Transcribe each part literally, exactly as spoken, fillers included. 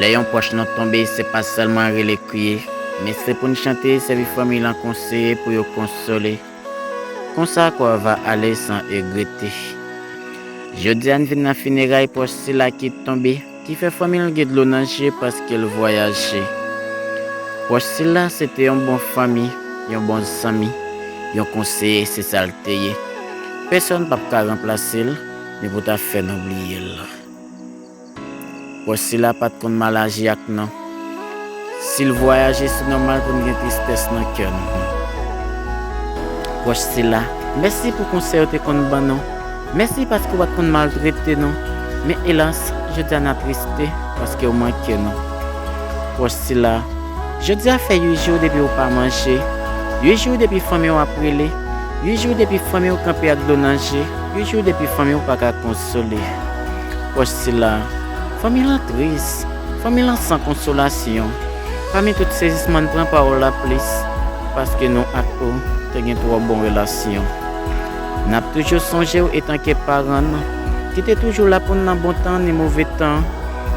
Lè yon pwòch nou tonbe, se pa sèlman rele kriye, men se pou n chante, sèvi fanmi lan konseye pou yo konsole. Konsa kò a va ale san egrete. Jodi a n vin nan fineray pwòch sila ki tonbe, ki fè fanmi l gen dlo nan je paske l vwayaje. Pwòch sila se te yon bon fanmi, yon bon zanmi, yon konseye, se sa l te ye. Pèsonn p ap ka ranplase l, ni pou ta fè nou bliye l. Pwòch sila pa t konn mal aji ak nou. Si l vwayaje, se nòmal pou n gen tristès nan kè nou. Pwòch sila, mèsi pou konsèy ou te konn ban nou. Mèsi paske w pa t konn maltrete nou. Men elas, jodi a n atriste paske w manke nou. Pwòch sila, jodi a fè uit jou depi w pa manje, uit jou depi fanmi w ap rele, uit jou depi fanmi w kanpe ak dlo nan je, uit jou depi fanmi w pa ka konsole. Pwòch sila, fanmi lan tris, fanmi lan san konsolasyon. Pami tout sezisman, n pran pawòl la plis, paske nou ak ou te gen twò bon relasyon. N ap toujou sonje w etanke paran n, ki te toujou la pou n nan bon tan ni move tan.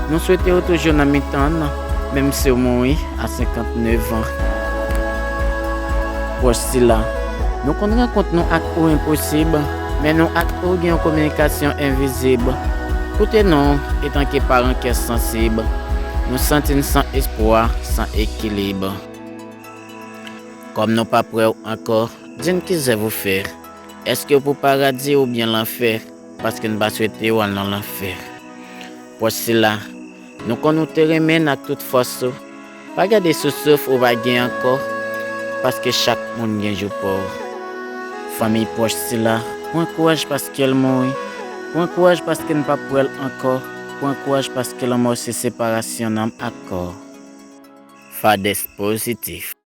Nou swete w toujou nan mitan n, menm si w mouri a senkantnèf an. Pwòch sila, nou konn rankont nou ak ou enposib, men nou ak ou gen yon kominikasyon envizib. Koute nou etanke paran kè sansib. Nou santi n san espwa, san ekilib. Kòm nou pa p wè w ankò, di n ki zèv ou fè. Èske w pou paradi oubyen lanfè? Paske n pa swete w al nan lanfè. Pwòch sila, nou konn ou te renmen n ak tout fòs ou. Pa gade sou souf ou pa gen ankò, paske chak moun gen jou pa w. Fanmi pwòch sila, pran kouraj paske l mouri. Pran kouraj paske n p ap wè l ankò. Pran kouraj paske lanmò se separasyon nanm ak kò. Fadès pozitif.